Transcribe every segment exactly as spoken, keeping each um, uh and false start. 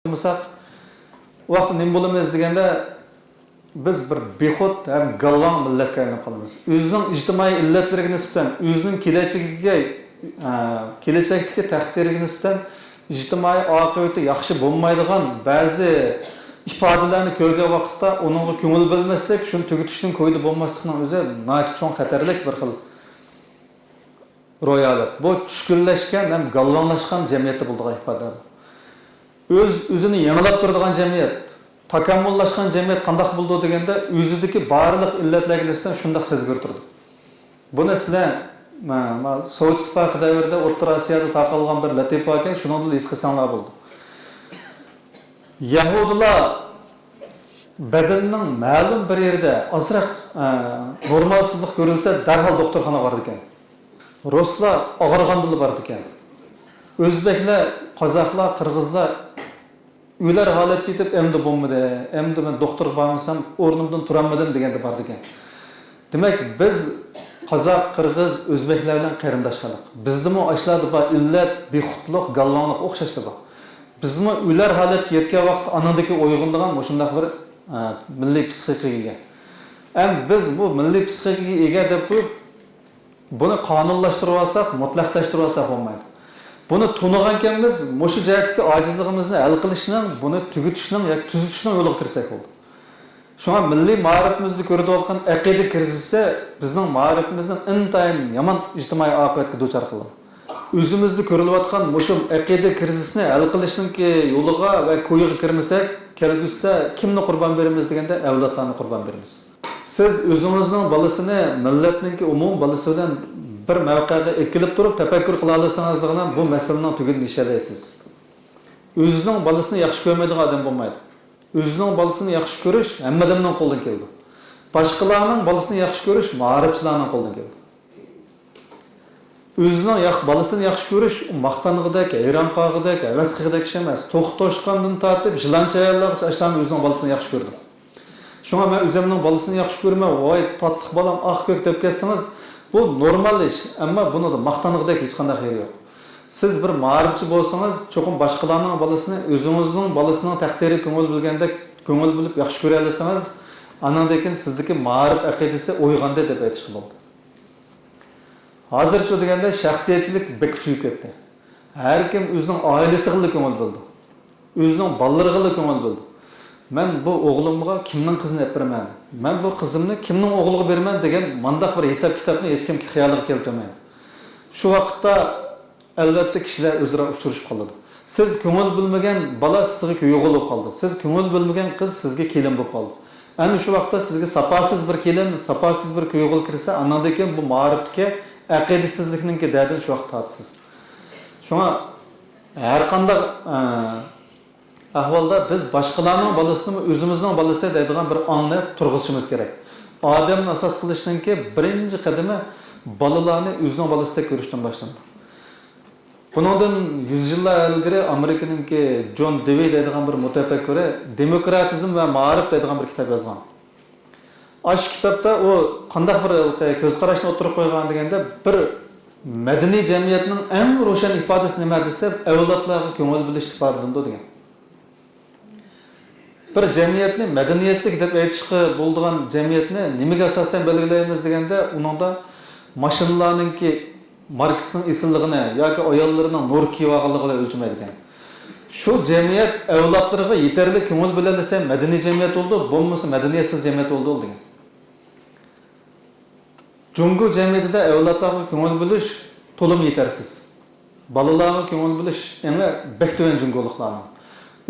قىلمىساق، ئۇ ۋاقىتتا نېمە بولىمىز دېگەندە، بىز بىر بىخۇد ھەم گالۋاڭ مىللەتكە ئايلىنىپ قالىمىز. ئۆزىنىڭ ئىجتىمائىي ئىللەتلىرىگە نىسبەتەن، ئۆزىنىڭ كېلەچىكىگە، ئە، كېلەچەكتىكى تەقدىرىگە نىسبەتەن ئىجتىمائىي ئاقىۋىتى ياخشى بولمايدىغان بەزى ئىپادىلەرنى كۆرگەن ۋاقىتتا ئۇنىڭغا كۆڭۈل بۆلمەسلىك، شۇنى تۈگىتىشنىڭ كويىدا بولماسلىقنىڭ ئۆزى ناھايىتى چوڭ خەتەرلىك بىر خىل روھىي ھالەت. بۇ چۈشكۈنلەشكەن ھەم گالۋاڭلاشقان جەمئىيەتتە بولىدىغان ئىپادە. ئۆز-ئۆزىنى يېڭىلاپ تۇرىدىغان جەمئىيەت، تاكامۇللاشقان جەمئىيەت قانداق بولىدۇ دېگەندە، ئۆزىدىكى بارلىق ئىللەتلەرگە نىسبەتەن شۇنداق سەزگۈر تۇرىدۇ. بۇنى سىلەر، ما، ما، سوۋېت ئىتتىپاقى دەۋرىدە ئوتتۇرا ئاسىيادا تارقالغان بىر لەتىپە باركەن، شۇنىڭدىن ھېس قىلساڭلار بولىدۇ. يەھۇدىيلار بەدىنىنىڭ مەلۇم بىر يېرىدە ئازراق، ئە، نورمالسىزلىق كۆرۈلسە، دەرھال دوختۇرخانىغا بارىدىكەن. رۇسلار ئاغرىغاندىلا بارىدىكەن. ئۆزبەكلەر، قازاقلار، قىرغىزلار ئۆلەر ھالەتكە يېتىپ، ئەمدى بولمىدى، ئەمدى مەن دوختۇرغا بارمىسام، ئورنۇمدىن تۇرالمىدىم دېگەندە بارىدىكەن. دېمەك، بىز قازاق، قىرغىز، ئۆزبەكلەر بىلەن قېرىنداش خەلق. بىزدىمۇ ئاشۇلاردا بار ئىللەت، بىخۇدلۇق، گالۋاڭلىق ئوخشاشلا بار. بىزمۇ ئۆلەر ھالەتكە يەتكەن ۋاقىتتا ئانىڭدىكى ئويغىنىدىغان مۇشۇنداق بىر، ئە، مىللىي پسىخىكىگە ئىگە. ئەم بىز بۇ مىللىي پسىخىكىگە ئىگە دەپ قويۇپ، بۇنى قانۇنلاشتۇرۇۋالساق، مۇتلەقلەشتۈرۈۋالساق بولمايدۇ. بۇنى تونۇغانكەنمىز، مۇشۇ جەھەتتىكى ئاجىزلىقىمىزنى ھەل قىلىشنىڭ، بۇنى تۈگىتىشنىڭ ياكى تۈزىتىشنىڭ يولىغا كىرسەك بولدى. شۇڭا مىللىي مائارىپىمىزدا كۆرۈلۈۋاتقان ئەقىدە كىرىزىسى بىزنىڭ مائارىپىمىزنى ئىنتايىن يامان ئىجتىمائىي ئاقىۋەتكە دۇچار قىلىدۇ. ئۆزىمىزدە كۆرۈلۈۋاتقان مۇشۇ ئەقىدە كىرىزىسىنى ھەل قىلىشنىڭكى يولىغا ۋە كويىغا كىرمىسەك، كەلگۈسىدە كىمنى قۇربان بېرىمىز دېگەندە، ئەۋلادلارنى قۇربان بېرىمىز. سىز ئۆزىڭىزنىڭ بالىسىنى مىللەتنىڭكى ئومۇمىي بالىسى بىلەن بىر مەۋقەگە ئەكېلىپ تۇرۇپ تەپەككۇر قىلالىسىڭىزلا، بۇ مەسىلىنىڭ تۈگۈنىنى يېشەلەيسىز. ئۆزىنىڭ بالىسىنى ياخشى كۆرمەيدىغان ئادەم بولمايدۇ. ئۆزىنىڭ بالىسىنى ياخشى كۆرۈش ھەممە ئادەمنىڭ قولىدىن كېلىدۇ. باشقىلارنىڭ بالىسىنى ياخشى كۆرۈش مائارىپچىلارنىڭ قولىدىن كېلىدۇ. ئۆزىنىڭ ياخ-، بالىسىنى ياخشى كۆرۈش ماختانغۇدەك، ھەيران قالغۇدەك، ھەۋەس قىلغۇدەك ئىش ئەمەس. توخۇ توشقاندىن تارتىپ يىلان چايانلارغىچە ئاشۇلارنى ئۆزىنىڭ بالىسىنى ياخشى كۆرىدۇ. شۇڭا مەن ئۆزۈمنىڭ بالىسىنى ياخشى كۆرىمەن، ۋاي تاتلىق بالام، ئاق كۆك دەپ كەتسىڭىز، بۇ نورمال ئىش، ئەمما بۇنىڭدا ماختانغۇدەك ھېچقانداق يېرى يوق. سىز بىر مائارىپچى بولسىڭىز، چوقۇم باشقىلارنىڭ بالىسىنى ئۆزىڭىزنىڭ بالىسىنىڭ تەقدىرىگە كۆڭۈل بۆلگەندەك كۆڭۈل بۆلۈپ ياخشى كۆرەلىسىڭىز، ئانىڭدىن كېيىن سىزدىكى مائارىپ ئەقىدىسى ئويغاندى دەپ ئېيتىشقا بولىدۇ. ھازىرچۇ دېگەندە شەخسىيەتچىلىك بەك كۈچىيىپ كەتتى. ھەر كىم ئۆزىنىڭ ئائىلىسىغىلا كۆڭۈل بۆلىدۇ. ئۆزىنىڭ بالىلىرىغىلا كۆڭۈل بۆلىدۇ. مەن بۇ ئوغلۇمغا كىمنىڭ قىزىنى ئېلىپ بېرىمەن؟ مەن بۇ قىزىمنى كىمنىڭ ئوغلىغا بېرىمەن دېگەن مانداق بىر ھېساب كىتابنى ھېچكىم خىيالىغا كەلتۈرمەيدۇ. شۇ ۋاقىتتا ئەلۋەتتە كىشىلەر ئۆزئارا ئۇچرىشىپ قالىدۇ. سىز كۆڭۈل بۆلمىگەن بالا سىزگە كۆيۈگۈل بولۇپ قالدى. سىز كۆڭۈل بۆلمىگەن قىز سىزگە كېلىن بولۇپ قالدى. ئەنە شۇ ۋاقىتتا سىزگە ساپاسىز بىر كېلىن، ساپاسىز بىر كۆيۈگۈل كىرسە، ئانىڭدىن كېيىن بۇ مائارىپتىكى ئەقىدىسىزلىكنىڭكى دەردىنى شۇ ۋاقىتتا تارتىسىز. شۇڭا ھەرقانداق، ئە، ئەھۋالدا بىز باشقىلارنىڭ بالىسىنىمۇ ئۆزىمىزنىڭ بالىسى دەيدىغان بىر ئاڭنى تۇرغۇزۇشىمىز كېرەك. ئادەمنى ئاساس قىلىشنىڭكى بىرىنچى قەدىمى بالىلارنى ئۆزىنىڭ بالىسىدەك كۆرۈشتىن باشلىنىدۇ. بۇنىڭدىن يۈز يىللار ئىلگىرى ئامېرىكىنىڭكى جون دېۋى دەيدىغان بىر مۇتەپەككۇرى دېموكراتىزم ۋە مائارىپ دەيدىغان بىر كىتاب يازغان. ئاشۇ كىتابتا ئۇ قانداق بىر كۆز قاراشنى ئوتتۇرىغا قويغان دېگەندە، بىر مەدەنىي جەمئىيەتنىڭ ئەڭ روشەن ئىپادىسى نېمە دېسە، ئەۋلادلارغا كۆڭۈل بۆلۈشتە ئىپادىلىنىدۇ دېگەن. بىر جەمئىيەتنى مەدەنىيەتلىك دەپ ئېيتىشقا بولىدىغان جەمئىيەتنى نېمىگە ئاساسەن بەلگىلەيمىز دېگەندە، ئۇنىڭدا ماشىنىلارنىڭكى ماركىسىنىڭ ئېسىللىقىنى ياكى ئاياللىرىنىڭ نۇر كىيىۋالغانلىقى بىلەن ئۆلچىمەيدىكەن. شۇ جەمئىيەت ئەۋلادلىرىغا يېتەرلىك كۆڭۈل بۆلەلىسە، مەدەنىي جەمئىيەت بولىدۇ، بولمىسا مەدەنىيەتسىز جەمئىيەت بولىدۇ دېگەن. جۇڭگو جەمئىيىتىدە ئەۋلادلارغا كۆڭۈل بۆلۈش تولىمۇ يېتەرسىز. بالىلارغا كۆڭۈل بۆلۈش ئېڭى بەك تۆۋەن جۇڭگولۇقلارنىڭ.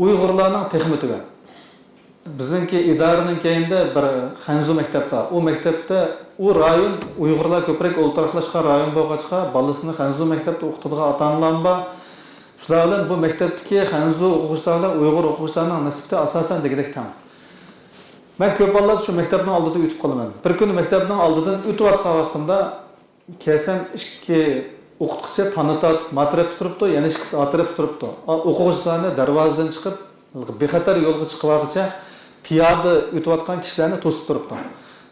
ئۇيغۇرلارنىڭ تېخىمۇ تۆۋەن. بىزنىڭكى ئىدارىنىڭ كەينىدە بىر خەنزۇ مەكتەپ بار. ئۇ مەكتەپتە، ئۇ رايون ئۇيغۇرلار كۆپرەك ئولتۇراقلاشقان رايون بولغاچقا، بالىسىنى خەنزۇ مەكتەپتە ئوقۇتىدىغان ئاتا-ئانىلارمۇ بار. شۇلار بىلەن بۇ مەكتەپتىكى خەنزۇ ئوقۇغۇچىلار بىلەن ئۇيغۇر ئوقۇغۇچىلارنىڭ نىسبىتى ئاساسەن دېگۈدەك تەڭ. مەن كۆپ ھاللاردا شۇ مەكتەپنىڭ ئالدىدا ئۆتۈپ قالىمەن. بىر كۈنى مەكتەپنىڭ ئالدىدىن ئۆتۈۋاتقان ۋاقتىمدا، كەلسەم، ئىككى ئوقۇتقۇچى تانا تارتىپ ما تەرەپتە تۇرۇپتۇ، يەنە ئىككىسى ئا تەرەپتە تۇرۇپتۇ. ئا، ئوقۇغۇچىلارنى دەرۋازىدىن چىقىپ، بىخەتەر يولغا چىقىۋالغۇچە پىيادە ئۆتۈۋاتقان كىشىلەرنى توسۇپ تۇرۇپتۇ.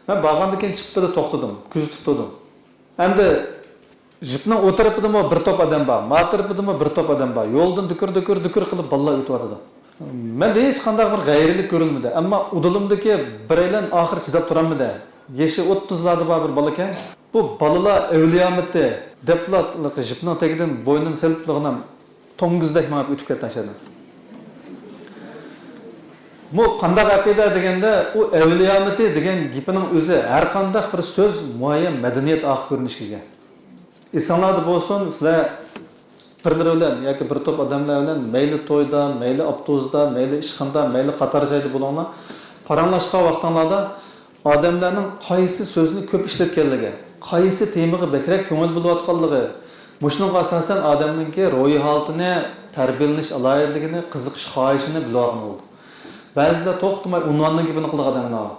مەن بارغاندىن كېيىن چىپپىدە توختىدىم، كۆزىتىپ تۇردۇم. ئەمدى جىپنىڭ ئۇ تەرىپىدىمۇ بىر توپ ئادەم بار، ما تەرىپىدىمۇ بىر توپ ئادەم بار. يولدىن دۈكۈر، دۈكۈر، دۈكۈر قىلىپ بالىلار ئۆتۈۋاتىدۇ. مەندە ھېچقانداق بىر غەيرىيلىك كۆرۈنمىدى. ئەمما ئۇدۇلۇمدىكى بىرەيلەن ئاخىرى چىداپ تۇرالمىدى. يېشى ئوتتۇزلاردا بار بىر بالىكەن. بۇ بالىلار ئەۋلىيامىتى دەپلا جىپنىڭ تېگىدىن بوينىنى سېلىپلىغىنىم توڭگۇزدەك مېڭىپ ئۆتۈپ كەتتى ئاشۇ يەردىن. بۇ قانداق ئەقىدە دېگەندە، ئۇ ئەۋلىيامىتى دېگەن گېپىنىڭ ئۆزى ھەرقانداق بىر سۆز مۇئەييەن مەدەنىيەت ئارقا كۆرۈنۈشكە ئىگە. ئېسىڭلاردا بولسۇن، سىلەر بىرلىرى بىلەن ياكى بىر توپ ئادەملەر بىلەن مەيلى تويدا، مەيلى ئاپتوبۇستا، مەيلى ئىشخانىدا، مەيلى قاتار جايدا بولۇڭلار، پاراڭلاشقان ۋاقتىڭلاردا ئادەملەرنىڭ قايسى سۆزنى كۆپ ئىشلەتكەنلىكى، قايسى تېمىغا بەكرەك كۆڭۈل بۆلۈۋاتقانلىقى، مۇشۇنىڭغا ئاساسەن ئادەمنىڭكى روھىي ھالىتىنى، تەربىيەلىنىش ئالاھىدىلىكىنى، قىزىقىش خاھىشىنى بىلىۋالغىلى بولىدۇ. بەزىدە توختىماي ئۇنۋاننىڭ گېپىنى قىلىدىغان ئادەملەر بار.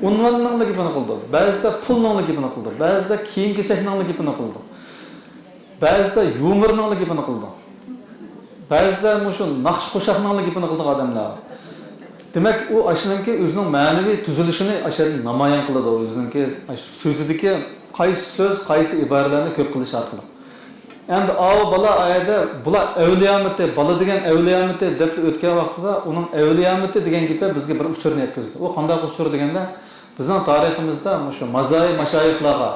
ئۇنۋاننىڭلا گېپىنى قىلىدۇ. بەزىدە پۇلنىڭلا گېپىنى قىلىدۇ. بەزىدە كىيىم-كېچەكنىڭلا گېپىنى قىلىدۇ. بەزىدە يۇمۇرنىڭلا گېپىنى قىلىدۇ. بەزىدە مۇشۇ ناخشا-قوشاقنىڭلا گېپىنى قىلىدىغان ئادەملەر. دېمەك، ئۇ ئاشۇنىڭكى ئۆزىنىڭ مەنىۋى تۈزۈلۈشىنى ئاشۇ يەردە نامايان قىلىدۇ. ئۆزىنىڭكى ئاشۇ سۆزىدىكى قايسى سۆز، قايسى ئىبارىلەرنى كۆپ قىلىش ئارقىلىق. ئەمدى ئاۋۇ بالا ئايەدە بۇلار ئەۋلىيامىتى، بالا دېگەن ئەۋلىيامىتى دەپلا ئۆتكەن ۋاقتىدا ئۇنىڭ ئەۋلىيامىتى دېگەن گېپى بىزگە بىر ئۇچۇرنى يەتكۈزدى. ئۇ قانداق ئۇچۇر دېگەندە، بىزنىڭ تارىخىمىزدا مۇشۇ مازايى ماشايىخلارغا،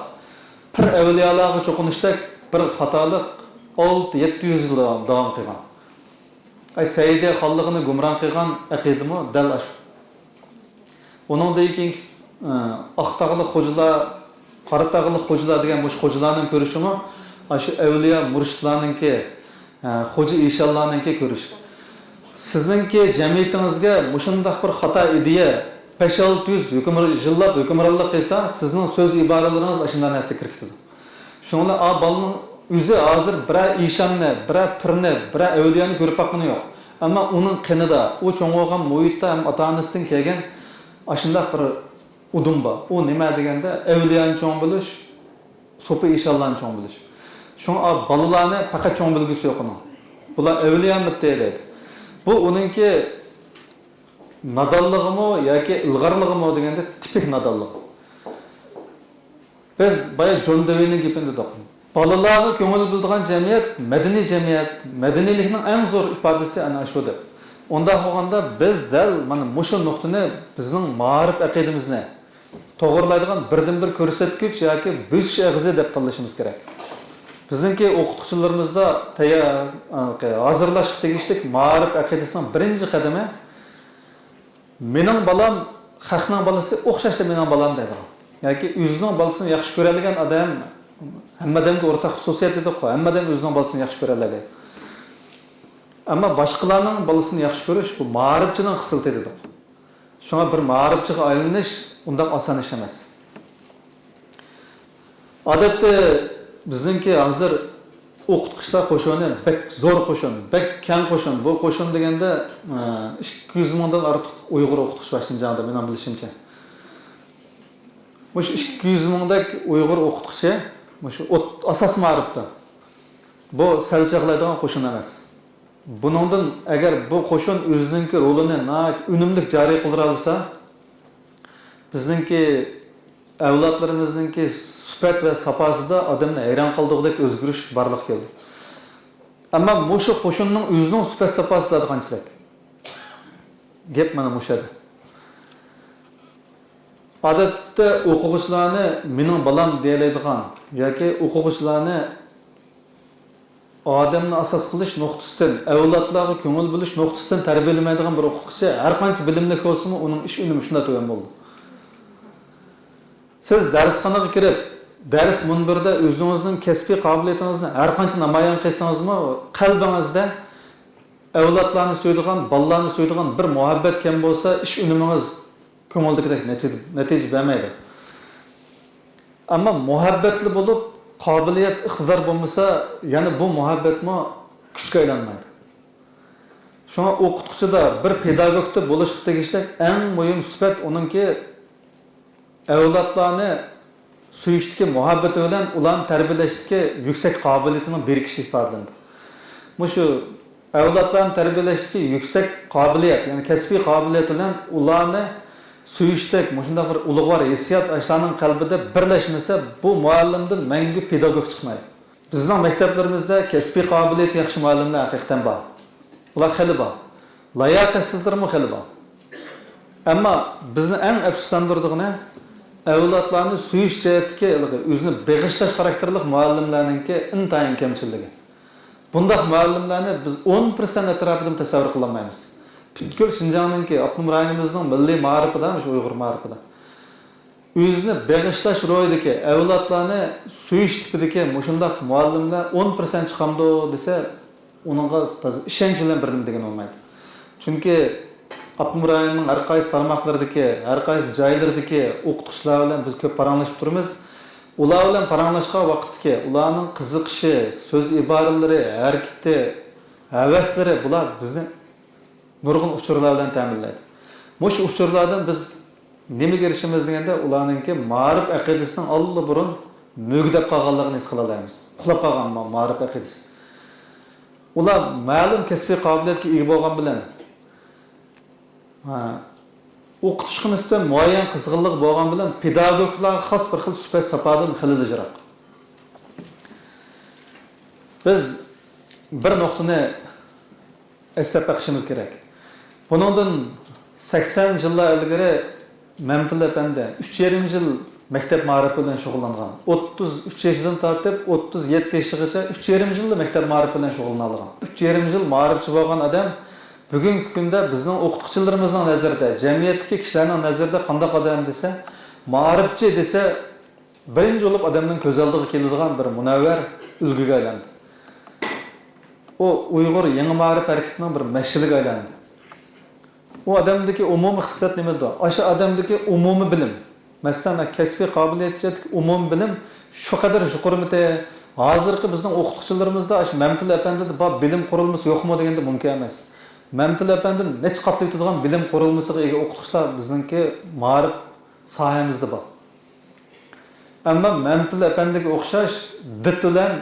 پىر ئەۋلىيالارغا چوقۇنۇشتەك بىر خاتالىق ئالتە، يەتتە يۈز يىل داۋام، داۋام قىلغان. ئەي، سەئىدى خانلىقىنى گۇمران قىلغان ئەقىدىمۇ دەل ئاشۇ. ئۇنىڭدىن كېيىن، ئە، ئاقتاغلىق خوجىلار، قاراتاغلىق خوجىلار دېگەن مۇشۇ خوجىلارنىڭ كۆرۈشىمۇ، ئاشۇ ئەۋلىيا مۇرشىدلارنىڭكى، ئە، خوجا ئىشانلارنىڭكى كۆرۈشى. سىزنىڭكى جەمئىيىتىڭىزگە مۇشۇنداق بىر خاتا ئىدىيە بەش-ئالتە يۈز ھۆكۈمران، يىللاپ ھۆكۈمرانلىق قىلسا، سىزنىڭ سۆز ئىبارىلىرىڭىز ئاشۇنداق نەرسىگە كىرىپ كېتىدۇ. شۇنىڭ بىلەن ئا بالىنىڭ ئۆزى ھازىر بىرەر ئىشاننى، بىرەر پىرنى، بىرەر ئەۋلىيانى كۆرۈپ باققىنى يوق. ئەمما ئۇنىڭ قېنىدا، ئۇ چوڭ بولغان مۇھىتتا ھەم ئاتا-ئانىسىدىن كەلگەن ئاشۇنداق بىر ئۇدۇم بار. ئۇ نېمە دېگەندە، ئەۋلىيانى چوڭ بىلىش، سوپى ئىشانلارنى چوڭ بىلىش. شۇڭا ئا بالىلارنى پەقەت چوڭ بىلگۈسى يوق ئۇنىڭ. بۇلار ئەۋلىيامىتى دەيدۇ. بۇ ئۇنىڭكى نادانلىقىمۇ ياكى ئىلغارلىقىمۇ دېگەندە تىپىك نادانلىق. بىز بايا جون دېۋىنىڭ گېپىنى دېدۇق. بالىلارغا كۆڭۈل بۆلىدىغان جەمئىيەت مەدەنىي جەمئىيەت، مەدەنىيلىكنىڭ ئەڭ زور ئىپادىسى ئەنە شۇ دەپ. ئۇنداق بولغاندا بىز دەل مانا مۇشۇ نۇقتىنى بىزنىڭ مائارىپ ئەقىدىمىزنى توغرىلايدىغان بىردىنبىر كۆرسەتكۈچ ياكى بۆسۈش ئېغىزى دەپ تاللىشىمىز كېرەك. بىزنىڭكى ئوقۇتقۇچىلىرىمىزدا تەييار-، ھازىرلاشقا تېگىشلىك مائارىپ ئەقىدىسىنىڭ بىرىنچى قەدىمى، مېنىڭ بالام خەقنىڭ بالىسى ئوخشاشلا مېنىڭ بالام دەيدىغان. ياكى ئۆزىنىڭ بالىسىنى ياخشى كۆرەلىگەن ئادەم، ھەممە ئادەمگە ئورتاق خۇسۇسىيەت دېدۇققۇ، ھەممە ئادەم ئۆزىنىڭ بالىسىنى ياخشى كۆرەلەيدۇ. ئەمما باشقىلارنىڭ بالىسىنى ياخشى كۆرۈش، بۇ مائارىپچىنىڭ خىسلىتى دېدۇق. شۇڭا بىر مائارىپچىغا ئايلىنىش ئۇنداق ئاسان ئىش ئەمەس. ئادەتتە بىزنىڭكى ھازىر ئوقۇتقۇچىلار قوشۇنى بەك زور قوشۇن، بەك كەڭ قوشۇن. بۇ قوشۇن دېگەندە، ئىككى يۈز مىڭدىن ئارتۇق ئۇيغۇر ئوقۇتقۇچى بار شىنجاڭدا، مېنىڭ بىلىشىمچە. مۇشۇ ئىككى يۈز مىڭدەك ئۇيغۇر ئوقۇتقۇچى مۇشۇ ئوت-، ئاساس مائارىپتا. بۇ سەل چاغلايدىغان قوشۇن ئەمەس. بۇنىڭدىن ئەگەر بۇ قوشۇن ئۆزىنىڭكى رولىنى ناھايىتى ئۈنۈملۈك جارى قىلدۇرالىسا، بىزنىڭكى ئەۋلادلىرىمىزنىڭكى سۈپەت ۋە ساپاسىدا ئادەمنى ھەيران قالدۇرغۇدەك ئۆزگىرىش بارلىققا كېلىدۇ. ئەمما مۇشۇ قوشۇننىڭ ئۆزىنىڭ سۈپەت ساپاسى زادى قانچىلىك؟ گەپ مانا مۇشۇ يەردە. ئادەتتە ئوقۇغۇچىلارنى مېنىڭ بالام دېيەلەيدىغان ياكى ئوقۇغۇچىلارنى ئادەمنى ئاساس قىلىش نۇقتىسىدىن، ئەۋلادلارغا كۆڭۈل بۆلۈش نۇقتىسىدىن تەربىيەلىمەيدىغان بىر ئوقۇتقۇچى ھەرقانچە بىلىملىك بولسىمۇ، ئۇنىڭ ئىش ئۈنۈمى شۇنداق تۆۋەن بولىدۇ. سىز دەرسخانىغا كىرىپ، دەرس مۇنبىرىدە ئۆزىڭىزنىڭ كەسپىي قابىلىيىتىڭىزنى ھەرقانچە نامايان قىلسىڭىزمۇ، قەلبىڭىزدە ئەۋلادلارنى سۆيىدىغان، بالىلارنى سۆيىدىغان بىر مۇھەببەت كەم بولسا، ئىش ئۈنۈمىڭىز كۆڭۈلدىكىدەك نەتىجە، نەتىجە بەرمەيدۇ. ئەمما مۇھەببەتلى بولۇپ، قابىلىيەت، ئىقتىدار بولمىسا، يەنە بۇ مۇھەببەتمۇ كۈچكە ئايلانمايدۇ. شۇڭا ئوقۇتقۇچىدا، بىر پېداگوگتا بولۇشقا تېگىشلىك ئەڭ مۇھىم سۈپەت ئۇنىڭكى ئەۋلادلارنى سۆيۈشتىكى مۇھەببىتى بىلەن ئۇلارنى تەربىيەلەشتىكى يۈكسەك قابىلىيىتىنىڭ بىرىكىشىدە ئىپادىلىنىدۇ. مۇشۇ ئەۋلادلارنى تەربىيەلەشتىكى يۈكسەك قابىلىيەت، يەنى كەسپىي قابىلىيەت بىلەن ئۇلارنى سۆيۈشتەك مۇشۇنداق بىر ئۇلۇغۋار ھېسسىيات ئاشۇلارنىڭ قەلبىدە بىرلەشمىسە، بۇ مۇئەللىمدىن مەڭگۈ پېداگوگ چىقمايدۇ. بىزنىڭ مەكتەپلىرىمىزدە كەسپىي قابىلىيىتى ياخشى مۇئەللىملەر ھەقىقەتەن بار. ئۇلار خېلى بار. لاياقەتسىزلىرىمۇ خېلى بار. ئەمما بىزنى ئەڭ ئەپسۇسلاندۇرىدىغىنى، ئەۋلادلارنى سۆيۈش جەھەتتىكى ھېلىقى ئۆزىنى بېغىشلاش خاراكتېرلىك مۇئەللىملەرنىڭكى ئىنتايىن كەمچىللىكى. بۇنداق مۇئەللىملەرنى بىز ئون پىرسەنت ئەتراپىدىمۇ تەسەۋۋۇر قىلالمايمىز. پۈتكۈل شىنجاڭنىڭكى، ئاپتونوم رايونىمىزنىڭ مىللىي مائارىپىدا، مۇشۇ ئۇيغۇر مائارىپىدا ئۆزىنى بېغىشلاش روھىدىكى، ئەۋلادلارنى سۆيۈش تىپىدىكى مۇشۇنداق مۇئەللىملەر ئون پىرسەنت چىقامدۇ دېسە، ئۇنىڭغا تازا ئىشەنچ بىلەن بىر نېمە دېگىلى بولمايدۇ. چۈنكى ئاپتونوم رايوننىڭ ھەر قايسى تارماقلىرىدىكى، ھەر قايسى جايلىرىدىكى ئوقۇتقۇچىلار بىلەن بىز كۆپ پاراڭلىشىپ تۇرىمىز. ئۇلار بىلەن پاراڭلاشقان ۋاقىتتىكى ئۇلارنىڭ قىزىقىشى، سۆز ئىبارىلىرى، ھەرىكىتى، ھەۋەسلىرى، بۇلار بىزنى نۇرغۇن ئۇچۇرلار بىلەن تەمىنلەيدۇ. مۇشۇ ئۇچۇرلاردىن بىز نېمىگە ئېرىشىمىز دېگەندە، ئۇلارنىڭكى مائارىپ ئەقىدىسىنىڭ ئاللىبۇرۇن مۈگدەپ قالغانلىقىنى ھېس قىلالايمىز. ئۇخلاپ قالغان ما-، مائارىپ ئەقىدىسى. ئۇلار مەلۇم كەسپىي قابىلىيەتكە ئىگە بولغان بىلەن، ھە، ئوقۇتۇشقا نىسبەتەن مۇئەييەن قىزغىنلىقى بولغان بىلەن، پېداگوگلارغا خاس بىر خىل سۈپەت ساپادىن خېلىلا يىراق. بىز بىر نۇقتىنى ئەسلەپ بېقىشىمىز كېرەك. بۇنىڭدىن سەكسەن يىللار ئىلگىرى مەمتىللا ئەپەندى ئۈچ يېرىم يىل مەكتەپ مائارىپى بىلەن شۇغۇللانغان. ئوتتۇز ئۈچ يېشىدىن تارتىپ ئوتتۇز يەتتە يېشىغىچە ئۈچ يېرىم يىللا مەكتەپ مائارىپى بىلەن شۇغۇللىنالىغان. ئۈچ يېرىم يىل مائارىپچى بولغان ئادەم بۈگۈنكى كۈندە بىزنىڭ ئوقۇتقۇچىلىرىمىزنىڭ نەزىرىدە، جەمئىيەتتىكى كىشىلەرنىڭ نەزىرىدە قانداق ئادەم دېسە، مائارىپچى دېسە، بىرىنچى بولۇپ ئادەمنىڭ كۆز ئالدىغا كېلىدىغان بىر مۇنەۋۋەر ئۈلگىگە ئايلاندى. ئۇ ئۇيغۇر يېڭى مائارىپ ھەرىكىتىنىڭ بىر مەشئىلىگە ئايلاندى. ئۇ ئادەمدىكى ئومۇمىي خىسلەت نېمىدۇ؟ ئاشۇ ئادەمدىكى ئومۇمىي بىلىم. مەسىلەن، كەسپىي قابىلىيەت جەھەتتىكى ئومۇمىي بىلىم شۇ قەدەر يۇقىرىمىتى؟ ھازىرقى بىزنىڭ ئوقۇتقۇچىلىرىمىزدا ئاشۇ مەمتىللا ئەپەندىدە بار بىلىم قۇرۇلمىسى يوقمۇ دېگەندە مۇمكىن ئەمەس. مەمتىللا ئەپەندىدىن نەچچە قاتلاپ يېتىدىغان بىلىم قۇرۇلمىسىغا ئىگە ئوقۇتقۇچىلار بىزنىڭكى مائارىپ ساھەمىزدە بار. ئەمما مەمتىللا ئەپەندىگە ئوخشاش دىت بىلەن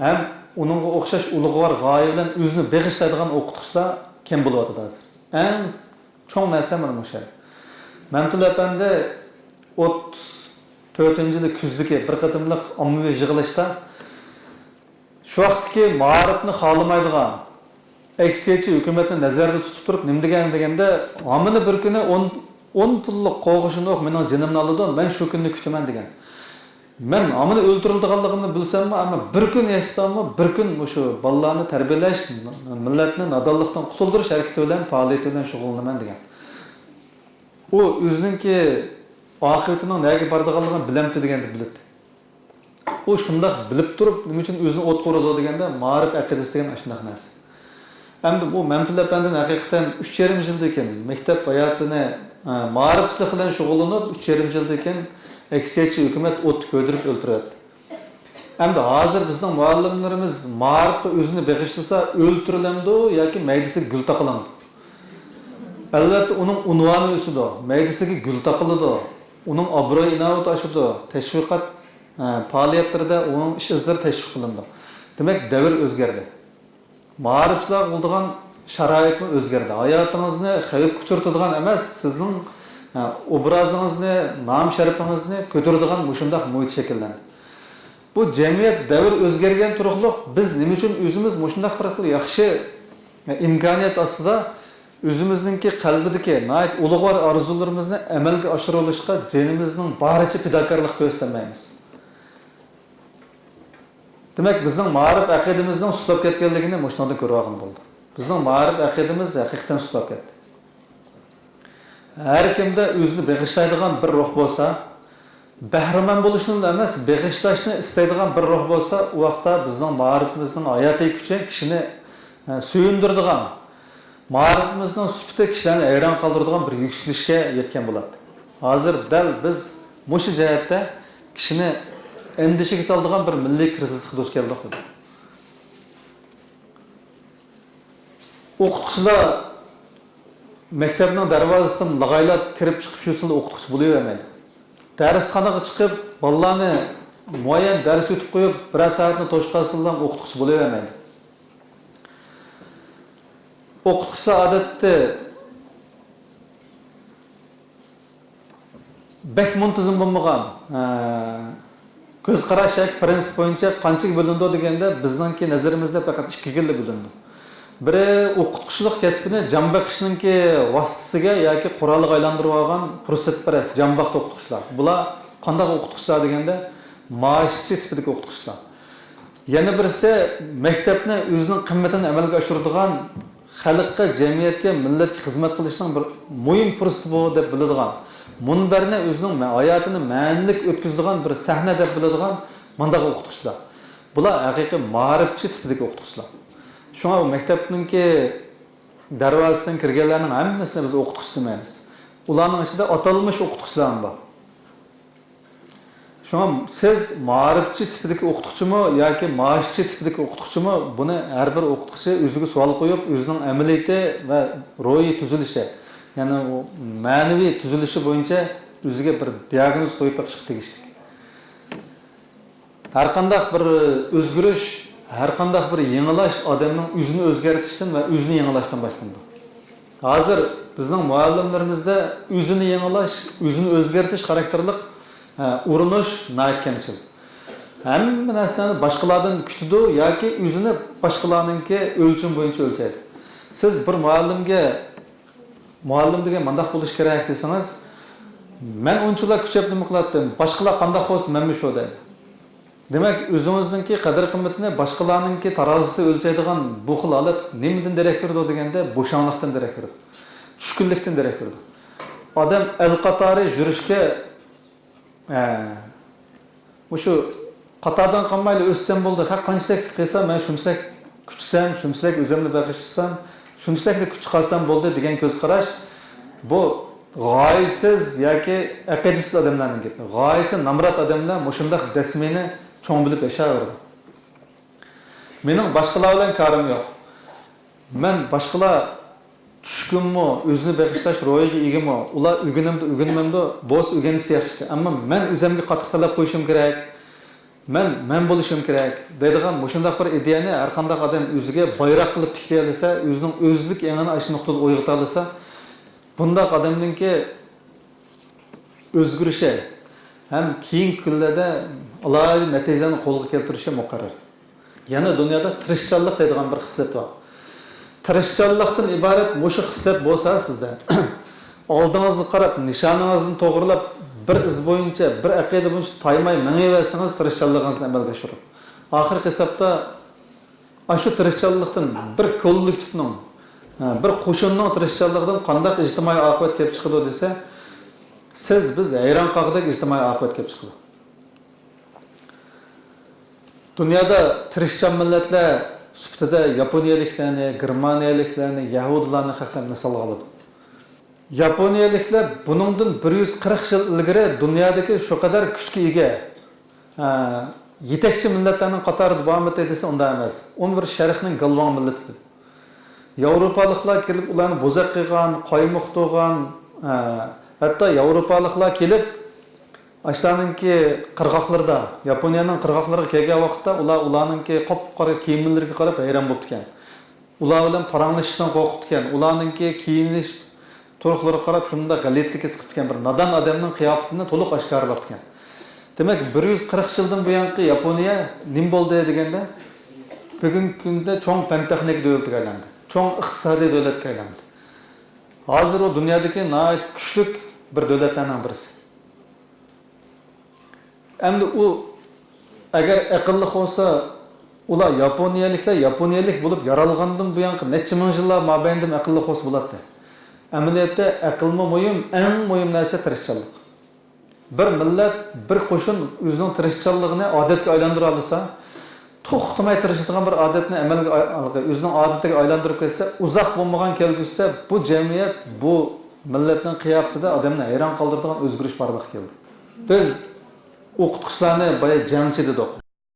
ھەم ئۇنىڭغا ئوخشاش ئۇلۇغۋار غايە بىلەن ئۆزىنى بېغىشلايدىغان ئوقۇتقۇچىلار كەم بولۇۋاتىدۇ ھازىر. ئەڭ چوڭ نەرسە مانا مۇشۇ. مەمتىللا ئەپەندى ئوتتۇز تۆتىنچى يىلى كۈزدىكى بىر قېتىملىق ئاممىۋى يىغىلىشتا شۇ ۋاقىتتىكى مائارىپنى خالىمايدىغان، ئەكسىچە ھۆكۈمەتنى نەزەردە تۇتۇپ تۇرۇپ نېمە دېگەن دېگەندە، ھامىنى بىر كۈنى ئون، ئون پۇللۇق قوغۇشۇن ئوق مېنىڭ جېنىمنى ئالىدۇ، مەن شۇ كۈننى كۈتىمەن دېگەن. مەن ھامىنى ئۆلتۈرۈلىدىغانلىقىمنى بىلسەممۇ، ئەمما بىر كۈن ياشىساممۇ، بىر كۈن مۇشۇ بالىلارنى تەربىيەلەش، مىللەتنى نادانلىقتىن قۇتۇلدۇرۇش ھەرىكىتى بىلەن، پائالىيىتى بىلەن شۇغۇللىنىمەن دېگەن. ئۇ ئۆزىنىڭكى ئاقىۋىتىنىڭ نەگە بارىدىغانلىقىنى بىلەمتى دېگەندە بىلەتتى. ئۇ شۇنداق بىلىپ تۇرۇپ، نېمە ئۈچۈن ئۆزىنى ئوتقا ئۇرىدۇ دېگەندە، مائارىپ ئەقىدىسى دېگەن ئاشۇنداق نەرسە. ئەمدى بۇ مەمتىللا ئەپەندىنى ھەقىقەتەن ئۈچ يېرىم يىلدىن كېيىن مەكتەپ ھاياتىنى، ئە، مائارىپچىلىق بىلەن شۇغۇللىنىپ، ئۈچ يېرىم يىلدىن كېيىن ئەكسىچە ھۆكۈمەت ئوتتا كۆيدۈرۈپ ئۆلتۈرۈۋەتتى. ئەمدى ھازىر بىزنىڭ مۇئەللىملىرىمىز مائارىپقا ئۆزىنى بېغىشلىسا ئۆلتۈرۈلەمدۇ ياكى مەيدىسىگە گۈل تاقىلامدۇ؟ ئەلۋەتتە، ئۇنىڭ ئۇنۋانى ئۆسىدۇ، مەيدىسىگە گۈل تاقىلىدۇ، ئۇنىڭ ئابرۇي-ئىناۋىتى ئاشىدۇ، تەشۋىقات، ئە، پائالىيەتلىرىدە ئۇنىڭ ئىش-ئىزلىرى تەشۋىق قىلىنىدۇ. دېمەك، دەۋر ئۆزگەردى. مائارىپچىلارغا بولىدىغان شارائىتمۇ ئۆزگەردى. ھاياتىڭىزنى خەۋپكە ئۇچرىتىدىغان ئەمەس، سىزنىڭ، ئە، ئوبرازىڭىزنى، نام-شەرىپىڭىزنى كۆتۈرىدىغان مۇشۇنداق مۇھىت شەكىللەندى. بۇ جەمئىيەت دەۋر ئۆزگەرگەن تۇرۇقلۇق، بىز نېمە ئۈچۈن ئۆزىمىز مۇشۇنداق بىر خىل ياخشى ئىمكانىيەت ئاستىدا ئۆزىمىزنىڭكى قەلبىدىكى ناھايىتى ئۇلۇغۋار ئارزۇلىرىمىزنى ئەمەلگە ئاشۇرۇۋېلىشقا جېنىمىزنىڭ بارىچە پىداكارلىق كۆرسىتەلمەيمىز؟ دېمەك، بىزنىڭ مائارىپ ئەقىدىمىزنىڭ سۇسلاپ كەتكەنلىكىنى مۇشۇنىڭدىن كۆرۈۋالغىلى بولىدۇ. بىزنىڭ مائارىپ ئەقىدىمىز ھەقىقەتەن سۇسلاپ كەتتى. ھەر كىمدە ئۆزىنى بېغىشلايدىغان بىر روھ بولسا، بەھرىمەن بولۇشنىلا ئەمەس، بېغىشلاشنى ئىستەيدىغان بىر روھ بولسا، ئۇ ۋاقىتتا بىزنىڭ مائارىپىمىزنىڭ ھاياتىي كۈچى كىشىنى، ئە، سۆيۈندۈرىدىغان، مائارىپىمىزنىڭ سۈپىتى كىشىلەرنى ھەيران قالدۇرىدىغان بىر يۈكسىلىشكە يەتكەن بولاتتى. ھازىر دەل بىز مۇشۇ جەھەتتە كىشىنى ئەندىشىگە سالىدىغان بىر مىللىي كىرىزىسقا دۇچ كەلدۇق. ئوقۇتقۇچىلار مەكتەپنىڭ دەرۋازىسىدىن لاغايلاپ كىرىپ چىقىپ يۈرسىلا ئوقۇتقۇچى بولۇۋەرمەيدۇ. دەرسخانىغا چىقىپ، بالىلارنى مۇئەييەن دەرس ئۆتۈپ قويۇپ، بىرەر سائەتنى توشقانسىلا ئوقۇتقۇچى بولۇۋەرمەيدۇ. ئوقۇتقۇچىلار ئادەتتە بەك مۇنتىزىم بولمىغان، ئە، كۆز قاراش ياكى پىرىنسىپ بويىچە قانچىگە بۆلۈنىدۇ دېگەندە، بىزنىڭكى نەزىرىمىزدە پەقەت ئىككىگىلا بۆلۈنىدۇ. بىرى ئوقۇتقۇچىلىق كەسپىنى جان بېقىشنىڭكى ۋاسىتىسىگە ياكى قورالىغا ئايلاندۇرۇۋالغان پۇرسەتپەرەس، جان باقتى ئوقۇتقۇچىلار. بۇلار قانداق ئوقۇتقۇچىلار دېگەندە، مائاشچى تىپىدىكى ئوقۇتقۇچىلار. يەنە بىرسى مەكتەپنى ئۆزىنىڭ قىممىتىنى ئەمەلگە ئاشۇرىدىغان، خەلققە، جەمئىيەتكە، مىللەتكە خىزمەت قىلىشنىڭ بىر مۇھىم پۇرسىتى بۇ دەپ بىلىدىغان، مۇنبەرنى ئۆزىنىڭ مە-، ھاياتىنى مەنىلىك ئۆتكۈزىدىغان بىر سەھنە دەپ بىلىدىغان مۇنداق ئوقۇتقۇچىلار. بۇلار ھەقىقىي مائارىپچى تىپىدىكى ئوقۇتقۇچىلار. شۇڭا بۇ مەكتەپنىڭكى دەرۋازىسىدىن كىرگەنلەرنىڭ ھەممىسىنى بىز ئوقۇتقۇچى دېمەيمىز. ئۇلارنىڭ ئىچىدە ئاتالمىش ئوقۇتقۇچىلارمۇ بار. شۇڭا سىز مائارىپچى تىپىدىكى ئوقۇتقۇچىمۇ ياكى مائاشچى تىپىدىكى ئوقۇتقۇچىمۇ، بۇنى ھەر بىر ئوقۇتقۇچى ئۆزىگە سوئال قويۇپ، ئۆزىنىڭ ئەمەلىيىتى ۋە روھىي تۈزۈلۈشى، يەنى ئۇ مەنىۋى تۈزۈلۈشى بويىچە ئۆزىگە بىر دىئاگنوز قويۇپ بېقىشقا تېگىشلىك. ھەرقانداق بىر ئۆزگىرىش، ھەرقانداق بىر يېڭىلاش ئادەمنىڭ ئۆزىنى ئۆزگەرتىشتىن ۋە ئۆزىنى يېڭىلاشتىن باشلىنىدۇ. ھازىر بىزنىڭ مۇئەللىملىرىمىزدە ئۆزىنى يېڭىلاش، ئۆزىنى ئۆزگەرتىش خاراكتېرلىق، ئە، ئۇرۇنۇش ناھايىتى كەمچىل. ھەممە نەرسىلەرنى باشقىلاردىن كۈتىدۇ ياكى ئۆزىنى باشقىلارنىڭكى ئۆلچىمى بويىچە ئۆلچەيدۇ. سىز بىر مۇئەللىمگە، مۇئەللىم دېگەن مانداق بولۇش كېرەك دېسىڭىز، مەن ئۇنچىلا كۈچەپ نېمە قىلاتتىم، باشقىلار قانداق بولسا مەنمۇ شۇ دەيدۇ. دېمەك، ئۆزىڭىزنىڭكى قەدىر-قىممىتىنى باشقىلارنىڭكى تارازىسى ئۆلچەيدىغان بۇ خىل ھالەت نېمىدىن دېرەك بېرىدۇ دېگەندە، بوشاڭلىقتىن دېرەك بېرىدۇ. چۈشكۈنلۈكتىن دېرەك بېرىدۇ. ئادەم ئەل قاتارى يۈرۈشكە، ئە، مۇشۇ قاتاردىن قالمايلا ئۆتسەم بولدى، ھە، قانچىلىك قىلسام، مەن شۇنچىلىك كۈچىسەم، شۇنچىلىك ئۆزۈمنى بېغىشلىسام، شۇنچىلىكلا كۈچ قالسام بولدى دېگەن كۆز قاراش، بۇ غايىسىز ياكى ئەقىدىسىز ئادەملەرنىڭ گېپى. غايىسى نامرات ئادەملەر مۇشۇنداق دەسمىنى چوڭ بىلىپ ياشاۋېرىدۇ. مېنىڭ باشقىلار بىلەن كارىم يوق. مەن باشقىلار چۈشكۈنمۇ، ئۆزىنى بېغىشلاش روھىغا ئىگىمۇ، ئۇلار ئۆگىنەمدۇ، ئۆگەنمەمدۇ، بولسا ئۆگەنسە ياخشىكەن. ئەمما مەن ئۆزۈمگە قاتتىق تەلەپ قويۇشۇم كېرەك. مەن، مەن بولۇشۇم كېرەك دەيدىغان مۇشۇنداق بىر ئىدىيەنى ھەرقانداق ئادەم ئۆزىگە بايراق قىلىپ تىكلىيەلىسە، ئۆزىنىڭ ئۆزلۈك ئېڭىنى ئاشۇ نۇقتىدا ئويغىتالىسا، بۇنداق ئادەمنىڭكى ئۆزگىرىشى ھەم كېيىنكى كۈنلەردە ئالاھىدە نەتىجىلەرنى قولغا كەلتۈرۈشى مۇقەررەر. يەنە دۇنيادا تىرىشچانلىق دەيدىغان بىر خىسلەت بار. تىرىشچانلىقتىن ئىبارەت مۇشۇ خىسلەت بولسا سىزدە، ئالدىڭىزغا قاراپ، نىشانىڭىزنى توغرىلاپ، بىر ئىز بويىچە، بىر ئەقىدە بويىچە تايماي مېڭىۋەرسىڭىز، تىرىشچانلىقىڭىزنى ئەمەلگە ئاشۇرۇپ، ئاخىرقى ھېسابتا ئاشۇ تىرىشچانلىقتىن بىر كوللېكتىپنىڭ، بىر قوشۇننىڭ تىرىشچانلىقىدىن قانداق ئىجتىمائىي ئاقىۋەت كېلىپ چىقىدۇ دېسە، سىز، بىز ھەيران قالغۇدەك ئىجتىمائىي ئاقىۋەت كېلىپ چىقىدۇ. دۇنيادا تىرىشچان مىللەتلەر سۈپىتىدە ياپونىيەلىكلەرنى، گېرمانىيەلىكلەرنى، يەھۇدىيلارنى خەقلەر مىسالغا ئالىدۇ. ياپونىيەلىكلەر بۇنىڭدىن بىر يۈز قىرىق يىل ئىلگىرى دۇنيادىكى شۇ قەدەر كۈچكە ئىگە، ھە، يېتەكچى مىللەتلەرنىڭ قاتارىدا بارمىدى دېسە، ئۇنداق ئەمەس. ئۇمۇ بىر شەرقنىڭ گالۋاڭ مىللىتى. ياۋروپالىقلار كېلىپ ئۇلارنى بوزەك قىلغان، قايمۇقتۇرغان، ھە، ھەتتا ياۋروپالىقلار كېلىپ ئاشۇلارنىڭكى قىرغاقلىرىدا، ياپونىيەنىڭ قىرغاقلىرىغا كەلگەن ۋاقىتتا ئۇلار ئۇلارنىڭكى قاپقارا كىيىملىرىگە قاراپ ھەيران بوپتىكەن. ئۇلار بىلەن پاراڭلىشىشتىن قورقۇپتىكەن. ئۇلارنىڭكى كىيىنىش تۇرۇقلىرىغا قاراپ شۇنداق غەلىتىلىك ھېس قىپتىكەن. بىر نادان ئادەمنىڭ قىياپىتىنى تولۇق ئاشكارىلاپتىكەن. دېمەك، بىر يۈز قىرىق يىلدىن بۇيانقى ياپونىيە نېمە بولدى دېگەندە، بۈگۈنكى كۈندە چوڭ پەن-تېخنىكا دۆلىتىگە ئايلاندى. چوڭ ئىقتىسادىي دۆلەتكە ئايلاندى. ھازىر ئۇ دۇنيادىكى ناھايىتى كۈچلۈك بىر دۆلەتلەرنىڭ بىرسى. ئەمدى ئۇ ئەگەر ئەقىللىق بولسا، ئۇلار ياپونىيەلىكلەر ياپونىيەلىك بولۇپ يارالغاندىن بۇيانقى نەچچە مىڭ يىللار مابەينىدىمۇ ئەقىللىق بولسا بولاتتى. ئەمەلىيەتتە ئەقىلمۇ مۇھىم، ئەڭ مۇھىم نەرسە تىرىشچانلىق. بىر مىللەت، بىر قوشۇن ئۆزىنىڭ تىرىشچانلىقىنى ئادەتكە ئايلاندۇرالىسا، توختىماي تىرىشىدىغان بىر ئادەتنى ئەمەلگە ئاي-، ئۆزىنىڭ ئادىتىگە ئايلاندۇرۇپ كەتسە، ئۇزاق بولمىغان كەلگۈسىدە بۇ جەمئىيەت، بۇ مىللەتنىڭ قىياپىتىدە ئادەمنى ھەيران قالدۇرىدىغان ئۆزگىرىش بارلىققا كېلىدۇ. بىز ئوقۇتقۇچىلارنى بايا جەڭچى دېدۇق.